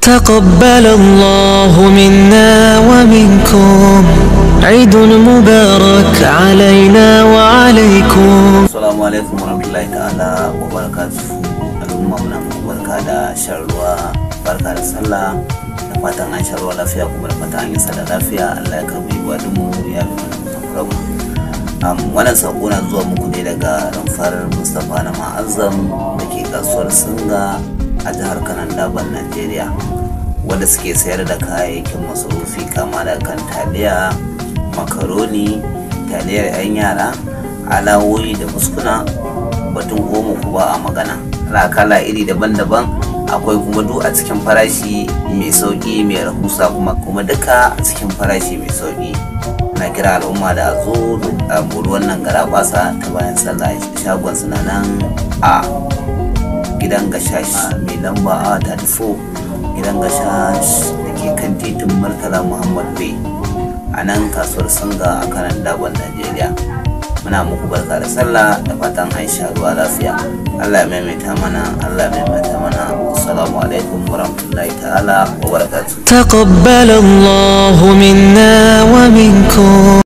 تقبل الله منا ومنكم عيد مبارك علينا وعليكم. Assalamu alaikum warahmatullahi ta'ala wa barakatuhu. Al'umma, muna muku barka da shan ruwa, barka da sallah, da fatan an sha ruwa lafiya, kuma da fatan an yi sallah lafiya. Allah ya karbi ibadunmu, ya bi mana kusakuranmu. Wannan sako na zuwa muku ne daga rumfar Mustapha na Ma'azzam da ke kasuwar Singa a jihar Kanon Daban, Najeriya, wanda suke sayar da kayayyakin masarufi kama da kan taliya, makaroni, taliyar 'yan yara, alawoyi da muskuna, batun Omo ku ba a magana, kala iri daban-daban akwai, kuma duk a cikin farashi mai sauki, mai rahusa, kuma duka a cikin farashi mai sauki. Na kira al'umma da a zo a mori wannan garabasa ta bayan sallah. Shagon suna nan a Gidan Gashash, mai lamba a 34, Gidan Gashash da ke kan titin Murtala Muhammad Way, a nan kasuwar Singa a Kanon Daban, Najeriya. Muna muku barka da sallah, da fatan an sha ruwa lafiya. Allah ya maimaita mana, Allah ya maimaita mana. Assalamu alaikum warahmatullahi ta'ala wa barakatuh. تقبل الله منا ومنكم.